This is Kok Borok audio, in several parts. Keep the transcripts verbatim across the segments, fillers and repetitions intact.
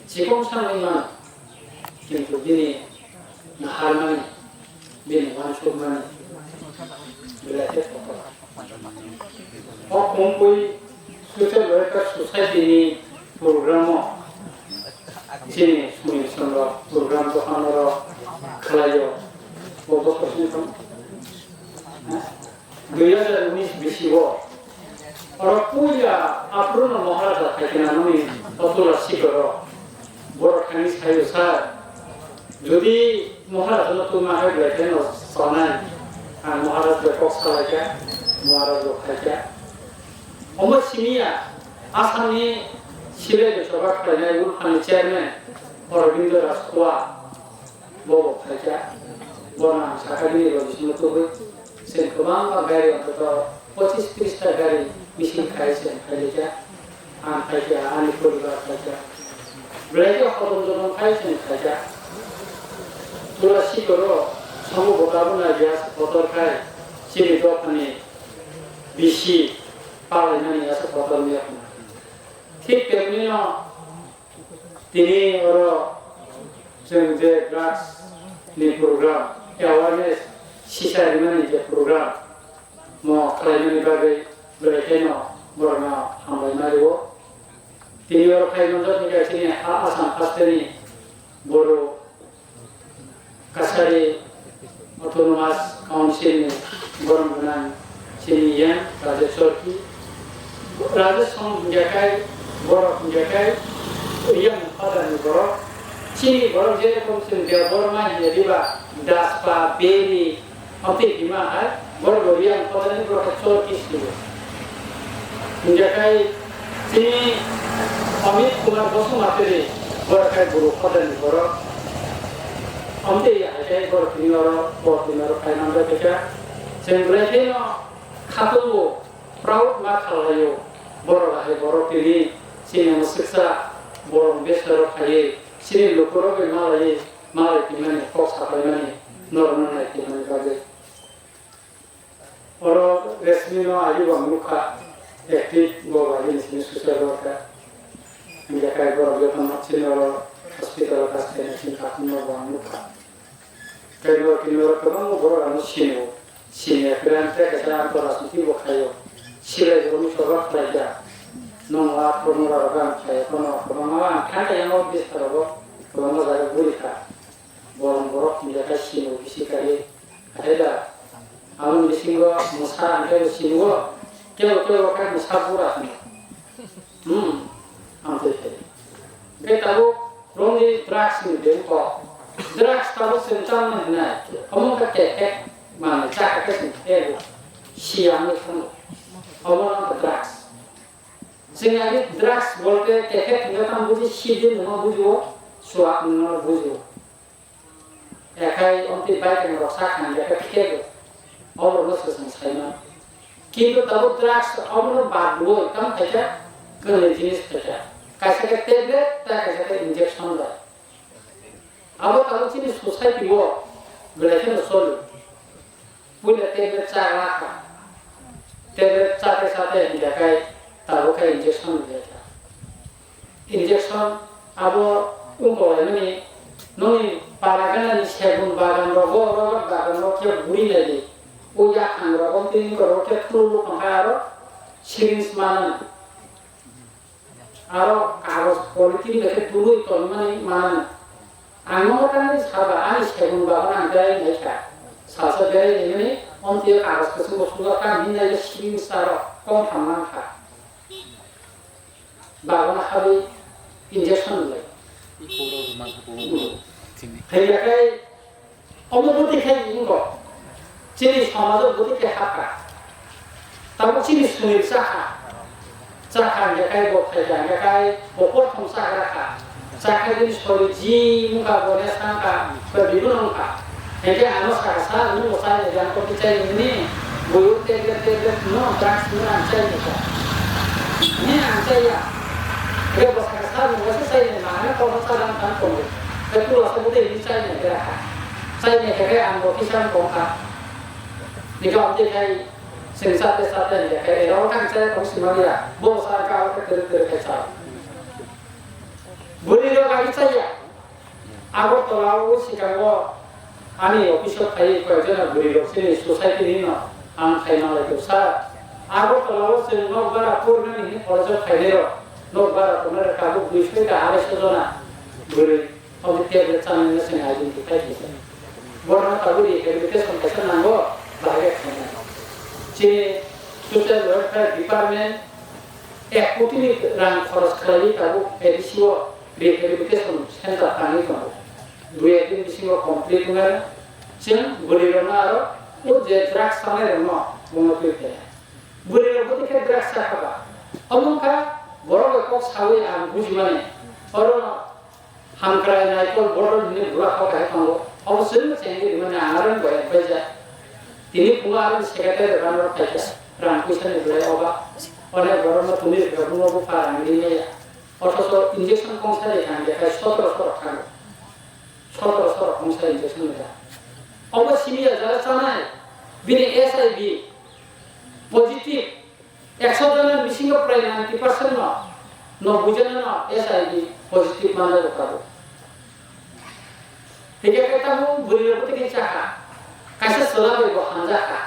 Chikon samani mano, kintu bini naharmani, bini wansukmani belai khe kotor. O Kumpui Social Welfare Society ni program o chini Sunil Chandra program dokan oro khlaio, bo bosor sini tong. Dui hajar unis bisi o oro puila aphuru no Maharaja phaikhe nangmani o Tulasi oro borok thangwi saio, "Sir, jodi Maharaja no tuma hai belai khe no sanai, ang Maharaja bai kok salaikha, Maharaja bo phaikha." Omo simiya Assam ni Silai Loksabha khlainai Ulphani chairman Aurobindo Rajkhua. Bo bo phaikha, bono ang sakha bini logising tubui. Chwng kwbangma gari, ontoto pochis tris ta gari misil khai chwng phailaikha. Ang phaikha, ani poribar phaikha. Belai khe hodom jodom khai chwng phaikha. Tulasi oro songo bo tabuk nai ya kotor khai chini dophani bisi palaimani ya kotor wngya khna. Thik teboni no Tini oro chwng je drugs ni program, awareness, sisa rimani je program, mo khlaimani bagwi belai kheno borokno hambai ma rwo. Tini oro khai manjak ni kaisa ni ha Assam hasteni Boro Kasari Autonomous Council ni borom gwnang chini yang Rajesh Sorki. Rajesh song hingya kai, borok hingya kai, yang father ni borok. Chini borok je rokom chwng dia borok ma hingya diba, daspa, beri, Amtwi hima hai, borok bo yang kodani borok khe chor kis liyo. Hingya kai chini Amit Kumar Basumatary borok kai buru kodani borok. Amtwi hai kai borok tini oro, borok tini oro kai nang bai khe. Chwng belai kheno khatungo proud ma khalaiyo. Borok hai borok tini chini mwswksa borok besaro khaiwi chini lukurok bai malaiwi malai tongmani, kok sapaimani, norokno nai tongmani bagwi. Oro Resmi no ayuk ang nukha, active bo bai ni sini social worker. Hingke kai borok joto no chini oro hospital o kaisa kaisa sini kakhwlwng no bo ang nukha. Kai borok tini oro kwbangma borok rok no sini o, sini ya khe ang tei kaisa ang to rajniti bo khai o, silai borok ni choba khlai ya, nwng o aphuru mura rok ang khai o, kono kwbangma ang kha khe yang o bisar rogo kwbangma jaga guri kha. Borok borok hingke kai sini o bisi kai. Hathai da. Aboni bisingo mwsa hingke bo sini o. Kebo kebo khe mwsa bura sini. Hmm. Ang tei tei. Hingke tabuk rongni drugs ni beng kok. Drugs tabuk chwng chamani hinai. Omo khe kek kek manwi chakha khe chwng kebo. Siyang ni thang. Omo no drugs. Chwng agi drugs bolte kek kek hingke tamo buji sidi nungno buji o. Suak nungno buji o. Ekhai omtwi bai tongmorok sak nang ya khe phiyabo. Oborokno swswng saimano. Kintu tabuk drugs omono bad rwui tamo kaisa kwrwi jinis phaikha. Kaisa khe tablet, tei kaisa khe injection bai. Abo tabuk chini society o belai kheno choli. Puila tablet cha rakha. Tablet chate chate hingya khai tabuk khe injection rwya kha. Injection abo wngkolaimani noni para ganani segun bagan rogo, rubber bagan rogo khe guri nai di. O yakhang rogo tei wngkha rogo khe thululu tongkha aro syringe manani. Aro kagoj polythene bai khe dului tongmani manani. Ang nogo tamni saba ani segun bagan ang berai naikha. Salsa berai naimani omtwi kagoj kwchwng bo sujakha hinwi nai syringe aro kong thang mankha. Bagona habwi injection rwlai. Iporo rwma iporo Hmm. Thini. Hai yakai omo bwtwi khai wngkha. Chini somajo bwtwi khai hakha. Tabuk chini Sunil chakha. Chakha yakai bo khai yakai bo prothom chagra kha. Chakha bini sori ji wngkha bo ne sangkha. Ba bibo wngkha. Hingke ano saka sa, nwng bo chai ni jang, kopi chai ni hwnwi, buyu tablet, tablet, no, drugs no ang chai ni kha. Ni ang chai ya. Hingke bo saka sa, nwng bo se chai ni ma, ano kono cha jang tang tongo. Hingke tula sa bo de ni chai ni kha. Chai ni kha khe ang bo kisa tong kha. Hingke ang te khai, sing sa te sa te ni kha, ero kang chai tong si ma ya. Bo sa ka, tere tere khai cha. Bwrwi rok Agartala o sikango ani office o phai koyekjona bwrwi rok chini society ni no ang khai manlai kho sir. Agartala o chwng nok bara purnani hini college o phainai rok nok bara tongnai rok tabuk dui soi ta arai soi jona bwrwi obo tablet chanai no chwng identify khe. Borok no tabuk rehabilitation kaisa nango bahai khe khainai. Chini social welfare department ek koti ni rang khoros khlaiwi tabuk A D C o rehabilitation center tangwi tongo. Dui ek din bisingo complete wngnai. Chwng bwrwi rokno aro o je drugs chanai rokno bumui twi khe. Bwrwi rok bwtwi khe drugs cha kha ba. Omo wngkha borok bai kok sawi ang bujimani. Oro hamkrai naikol bodol hinwi bwla kok hai tongo. Obo chwngno chengwi rimani ang aro bo advise. Tini phungo aro secretary rano phaikha. Rang puisa ni belai oba. Onek borokno tumi rwkha bumo bupha rang rimaya. Othocho injection kongsa de kang de khai sotoro sotoro khango. Sotoro sotoro kongsa injection de. Obo simi ya jara chanai. Bini S I V positive. Ekso jona bisingo prai ninety percent no, no bujana no S I V positive manjak rok tabuk. Hingke khe tamo bwrwi rok bwtwi khe cha kha. Kaisa chwla bai bo hamjak kha.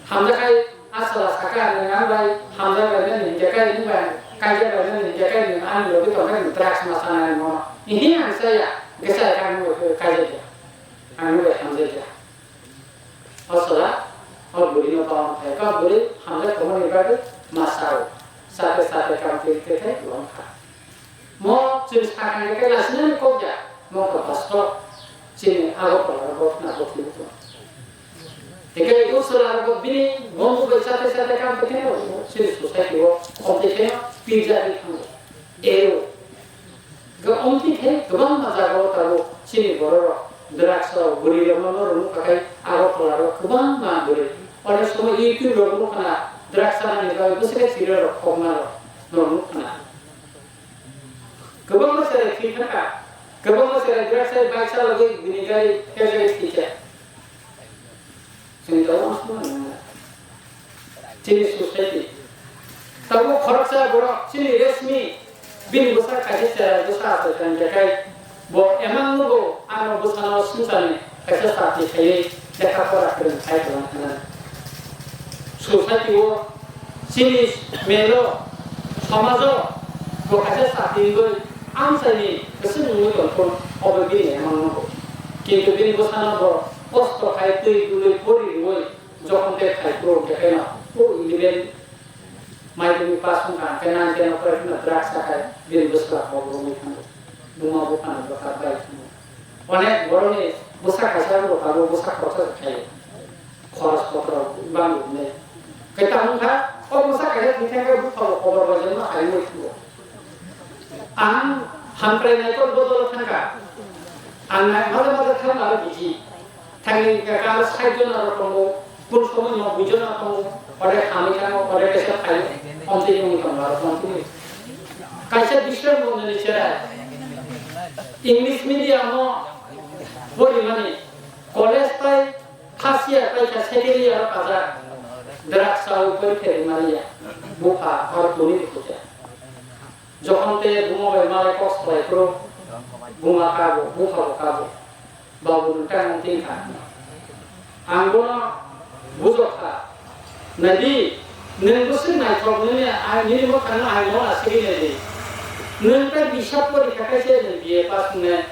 Hamjak khai a chwla saka nwng ang bai hamjak bai nani hingke kai nwng bai kaijak bai nani hingke kai nwng ani logi tong khai nwng drugs ma sana ni mono. Ihi ang saya, gesa kha nwng bai kaijak ya. Ang nwng bai hamjak ya. O chwla o bwrwi no tong khai kha, bwrwi hamjak tongmani bagwi ma sao. Sate sate kam twi twi khai long kha. Mo chwng sakang khe lasinani kok ya, mo khe basto chini abo kola bo na bo thwi bo. Tei o chwla bo bini mo bo bai sate sate kam twi khai chini society o kom twi khai pizza ni thango. Ero. Ga omtwi khe kwbangma jagao tabuk chini bororok drugs rok bwrwi rokno no rwngmung kha khai aro tola rok kwbangma bwrwi. Onek somo YouTube rok nukha na drugs chanani bagwi bwswk khe serial rok khokma rok no nukha na. Kwbangma cherai thwi thangkha, kwbangma cherai drugs hai bike chalogwi bini gari khe gari thwikha. Chini tabuk sumani nangya. Chini society. Tabuk khoroksa borok chini resmi bini bwsa kaisa chera bwsa asai tang khe kai bo emang nugo ano bwsano swngcharni kaisa chati khaiwi lekha pora kwrwng khai kwlwng thangna. Society o chini melo somajo bo kaisa chati wngwi amchaini kwchwng wngwi tongkhu obo bini emang nugo. Kintu bini bwsano bo kosto khai twi dului pori rwui jokhon tei khai phuru hwnkhe kheno o eleven madhyamik pass wngkha hwnkhe nine ten o porai phano drugs sakai bini bwsla kok romwi thango. Buma buphano bwkha bai thango. Onek borokni bwsa kaisa wngkha tabuk bwsa khoroksa se khaio. Khoros potro bangwi hwnwi. Khe tamo wngkha o bwsa kaisa thwi thangkhe bupha bo kotor bai jemno hayungwi thango. Ang hamkrai naikol bodol thangkha. Ang nai maja maja thang aro biji. Thangni ka ka side jona ro tongo. Kun somo no bujona tongo. Ore hami thango, ore kesa khai. Omtwi nung tongo aro omtwi. Kaisa Biswar Mondoli chera. English medium o pori mani. College tai first year tai ka second year o kaza. Drugs sa upori khe mani ya. Bupha aro tuni bukha. Jokhon te buma bai malai kok salai phuru, buma kabo, bupha bo kabo, babu nwng tang wng tin kha. Ang bono bujok kha, nai di, nwng bwswk naithok nini, nini mwkhang no ang no asugwi nai di. Nwng tai bisa porikha khe se nwng B A pass wngnai,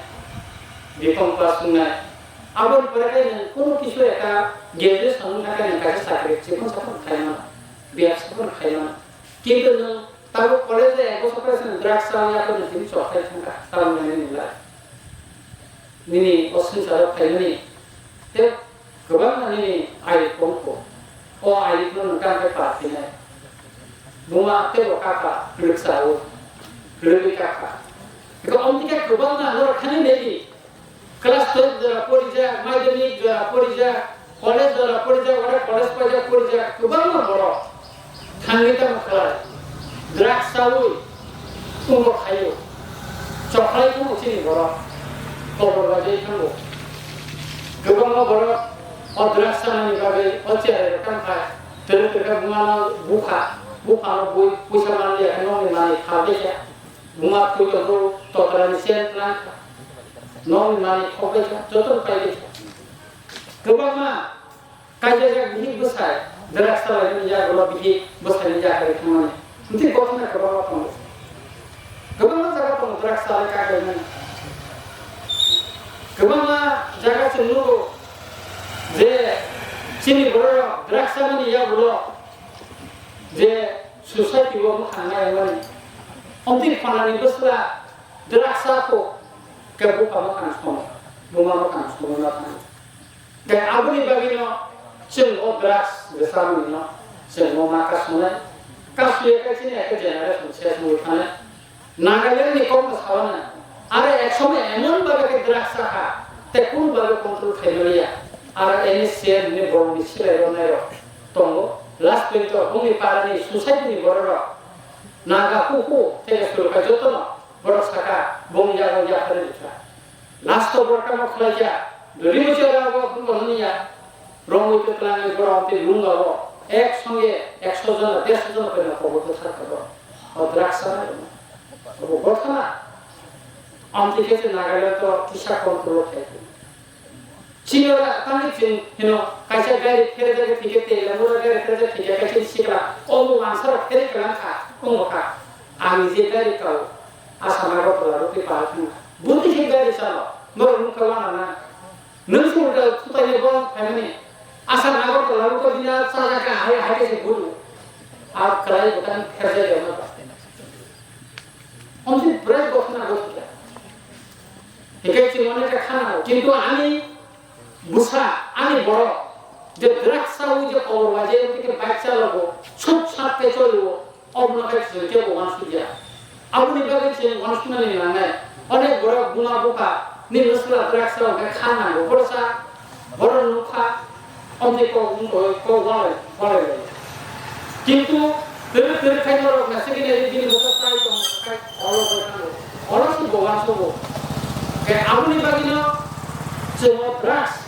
B Com pass wngnai. Aboni pore khe nwng kunu kisu ekta graduation wngkha khe nwng kaisa chakri chikon sakon khai mano, bebsa phano khai mano. Kintu nwng tabuk college de ek bosor khe chwng drugs chaya khe nwng tini chok khai thangkha, tabuk nini nini lai. Nini o swngcharo phaimani tei kwbangma nini ayuk tongkho. O ayukno nwng tamo khe par khainai. Buma teibo kaka, rwksa o, rwgwi kaka. Eko omtwi khe kwbangma norok thani nai di. Class twelve jora porijak, madhyamik jora porijak, college jora porijak, oro college paijak porijak, kwbangma borok thangwi tamo khlai. Drugs chawi tongo khaio. Chokhlai tongo chini borok. Kobor bajai thango. Kwbangma borok o drugs chanani bagwi o cherai rok tang khai. Twrwk twrwk bumano bukha. Buphano bui puisa manliya khe nokni manwi kha bekha. Buma thwi tongo, tokrani sen plan kha. Nokni manwi khokbai kha, jotono paibai kha. Kwbangma kaijajak bihik bwsai, drugs chalaimani yagulo bihik bwsaini yakarwi thangmani. Hwnkhe gothono kwbangma tongo. Kwbangma jaga tongo drugs chalai kaglaimani. Kwbangma jaga chwng nugo je chini bororok drugs chamani yagulo je society o mwkhang nai mani. Omtwi phanani bwsla drugs chakho, khe bupha mwkhang somo, buma mwkhang somo na thang. Khe aboni bagwino chwng o drugs bwsa mani no chwng o ma kasonai. Kasuya khe chini ekhe generation ses mui thanai. Nagaland ni kokno sawana, aro ek somoy emon babe khe drugs chakha, tei kunu babe control khaimaliya. Aro N S C N ni borokni silai rwnairok tongo. Last point o bongni parani society ni bororok Naga hu hu tei sulka jotono borok saka bong yago yaphari rikha. Last o borok tamo khlaikha, dori muchara bo phungo hwnliya, rongwi kwklangnwi borok tei nungao ek songe ekso jona, dersho jona kwrwngno kobo bwthar kha borok. O drugs chana rwno. Obo gothono. Amtwi khe se Nagaland o kisa control o khai. Chini ora tangwi chwng hino kaisa gari pherejak thike tei lamura gari pherejak thike kaisa sikla obo wansaro phere kwlang kha, tongo kha. Ang je gari kao. Asa Agartala rwtwi pal thangna. Bwtwi khe gari chalo. Norok nukha wana na. Nwng sumudra thutaini bo phaimani. Asa Agartala rwtwi dina chajakha hai hai khe se buru. A kwlai bwtang kherjai rwma ba. Omsi bwrwi gotna gotna. Hikai chini onek kha khana. Kintu ani bwsa, ani borok je drugs chawi je kobor waje, tei bike chalogo, suk sak khe choliwo, obono khe chwng kebo uansukya. Aboni bagwi chwng uansuknani nangnai. Onek borok buma bupha ni bwsla drugs chao khe kha nango. Borok sa, borok nukha, omtwi kok wngkha, kok walai, walai lai. Kintu twrwk twrwk khai norok naisingwi naidi bini bwsa chai tong khai olo bai thango. Olo se bo uansugo. Khe aboni bagwino chwng o drugs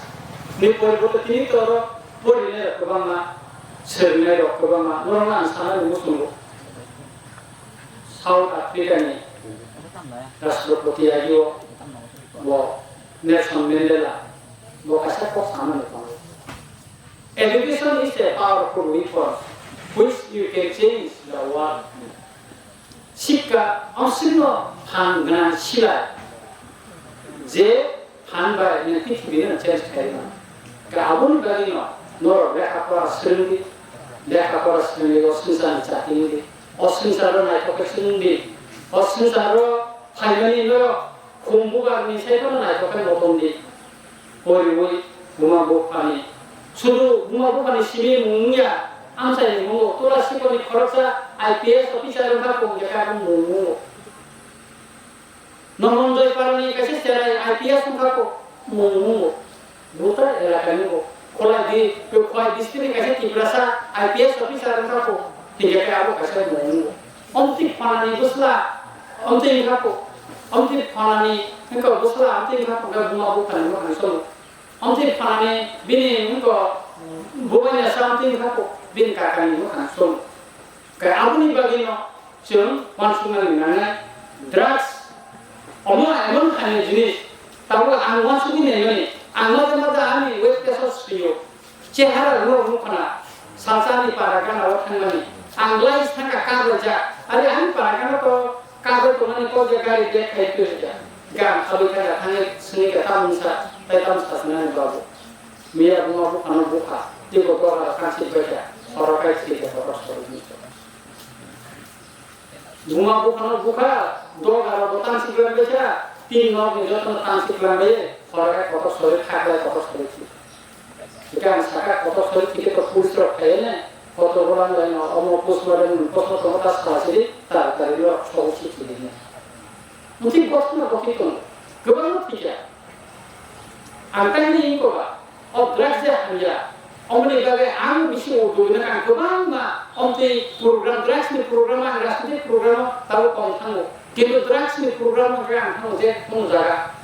ni poriborte tini toro porinai rok kwbangma, swrwngnairok kwbangma, norokno ang sanani muchungo. South Africa ni Rashtrapati agio bo Nelson Mandela bo kaisa kok sanani tongo. Education is a powerful weapon which you can change the world. Sikka amsino phan gwnang silai je phan bai nang pithibino change khaima. Ka aboni bagwino norok lekha pora swrwngdi, lekha pora swrwngwi o swngcharni chati wngdi, o swngcharo naithok khe swrwngdi, o swngcharo phaimani norok khum bubar ni saiphano naithok khe motom di. Poriwi buma buphani. Sudu buma buphani simi mung wngya, amchaini mungo. Tola sikoni khoroksa I P S officer wngkha, kok jekha mung mungo. Nomonjoy parani kaisa cherai I P S wngkha, kok mung mungo. Buta elakani bo. Khwlai di, Khwlai district ni kaisa Tiprasa I P S officer wngkha, kok. Tingkhe abo kaisa mung mungo. Omtwi phanani bwsla, omtwi wngkha ko, omtwi phanani wngkha bwsla, omtwi wngkha ko, khe buma buphani mwkhang solo. Omtwi phanani bini wngkha bubaini asa, omtwi wngkha ko, bini kakani mwkhang solo. Khe aboni bagwino chwng uansuknani nangnai drugs, omo emon hamya jinis, tabuk ang uansugwi naimani, ang maja maja ani web page o swiyo. Chehara rwno rwno khna, salsa ani para gana o thangmani. Ang lai thangkha kar rwjak. Ari ani para gana to kar rw tongmani kok je gari bag khai twi rwjak. Gam khabwi thangkha thangwi swngwi kha tamung sa, tai tam sa swngnani babu. Miya buma buphano bukha, teibo doga rok kansik bai kha, khoro kai thwi kha kotor sori hinwi. Buma buphano bukha, doga rok bo tansik bai kha, tin nok ni joto no tansik bai, khoro kai kotor sori, khaklai kotor sori thwi. Hingke ang saka kotor sori thike to police rok phaiya ne, kotor bolang lai no omo postmortem, postmortem ta sala siri taratari no sogo si thili ne. Muti gotna gotwi tongo, kwbangma thikya. Ang kaini ingko ba, o drugs je hamya, omoni bagwi ang bisi o dugina kang kwbangma omtwi program, drugs ni program, ang rajniti program o tabo kong thango. Kintu drugs ni program hwnkhe ang thangno je kunu jaga.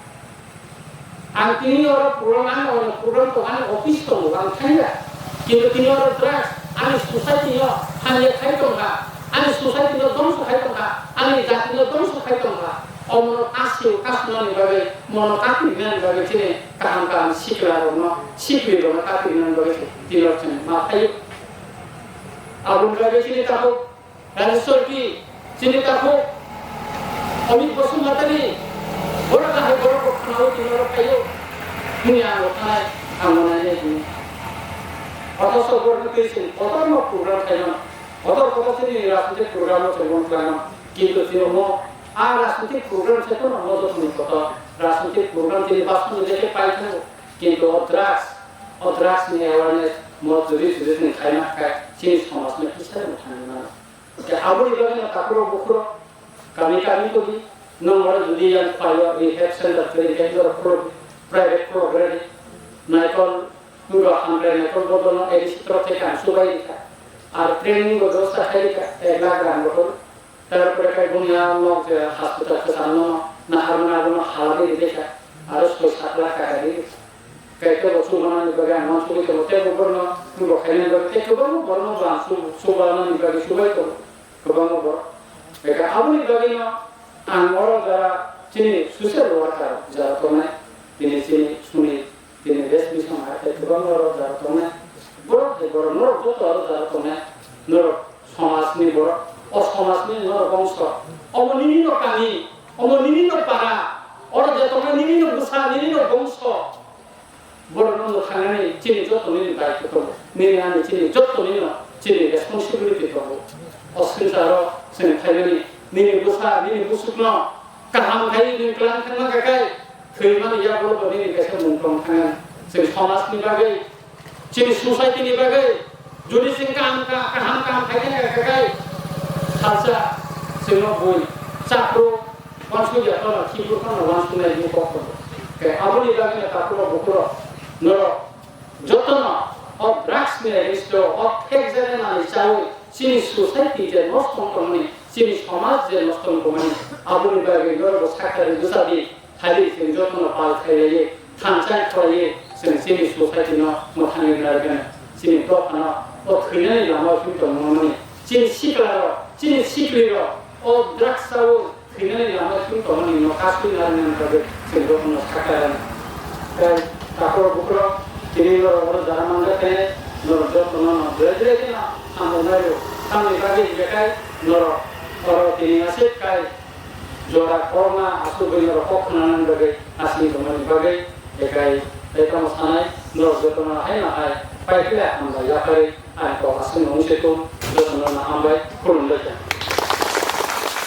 Ang tini oro program, ang ono program tongo, ang office tongo, ang thangya. Kintu tini oro drugs, ani society no hamya khai tongkha, ani society no dongso khai tongkha, ani jati no dongso khai tongkha. Omono kasio kasnani bagwi, mono katinani bagwi chini kaham kaham sikla rokno, sikli rokno katinani bagwi tino chwng ma phaio. Aboni bagwi chini takhuk Rajeshwar ki, chini takhuk Amit Basumatari, borok kahai borok rok khwnao tino rok phaio. Hwnwi ang rok thanai, ang monai nai hwnwi. Othoso borok twi chwng kotorma program khaimano. Kotor kotor chini rajnitik program rok chwng bon khlaimano. Kintu chini omo A rajnitik program se kono mojok ni kotor, rajnitik program tini basmani je khe pai thango, kintu o drugs, o drugs ni awareness mo juri juri ni khaina khe chini somaj ni kisa no thangwi mano. Khe aboni bagwi no takhuro bukhuro kami kami kodi no moro judi yang khlaio rehab center tei khe norok khulok private khulok redi naikol turo hamkrai naikol bodol no A D C torof theke ang subai rikha. Ar training bo dosta khai rikha ek lakh rang bodol. Tarpore khe boni a nok je hospital kwchangno naharmani abono haladi rijekha, aro soi sak lakh taka di. Khe kebo chubanani bagwi ang uansugwi tongo, tei bo borno bo khainani bagwi tei kwbangma borno bo ang chu-, chubanani bagwi chubai tongo, kwbangma borok. Khe aboni bagwino ang oro jora chini social worker jora tongnai, tini chini suni Tini rest mission hai khe kwbangma rok jaro tongnai. Borok hai borok norok joto aro jaro tongnai. Norok somajni borok, o somajni norok bongso. Omo nini no kami, omo nini no para, oro je tongnai nini no bwsa, nini no bongso. Borok no mwthangnani chini joto nini daityo tongo. Nini ani chini joto nini no chini responsibility tongo. O swngcharo chwng khaimani nini bwsa, nini bwswkno Kaham khai nwng klang thangma kha khai, thwimani yagulo bo nini kaisa mung tong thangani. Chwng somajni bagwi, chini society ni bagwi, jodi chwng kaham ka-, kaham kaham khai khe kha khai, salsa chwngno bui, chapro, wansuk ya phano, khibur phano wansuknai ni kok tongo. Khe aboni bagwino takhuro bukhuro norok Jotono o drugs ni against o thekjaknani chawi chini society je nosto wng tongmani, chini somaj je nosto wng tongmani, aboni bagwi norokbo sakari bwsadi, hali chwng jotono pal khailaiwi, thansa khlaiwi, chwng chini society no mwthangwi narwknani, chini dophano o thwinani lamao chwng tongmani, chini siklarok, chini siklirok o drugs o Thwinani lama chwng tongmani no kasui narwknani bagwi chwng jotono sakha rwna. Tei takhuk bukhuk tini norok oro jara manjakhe norok jotono no belai belai kheno hambai naio. Tamni bagwi hwnkhe kai norok oro tini aswk kai jora korma asugwi norok kok khwnanani bagwi aswk tongmani bagwi ekai tei tamo sanai norok jotono haino hai paikhe hambai yapharwi ani kok aswk no wngse tong jotono no hambai khulumbai kha.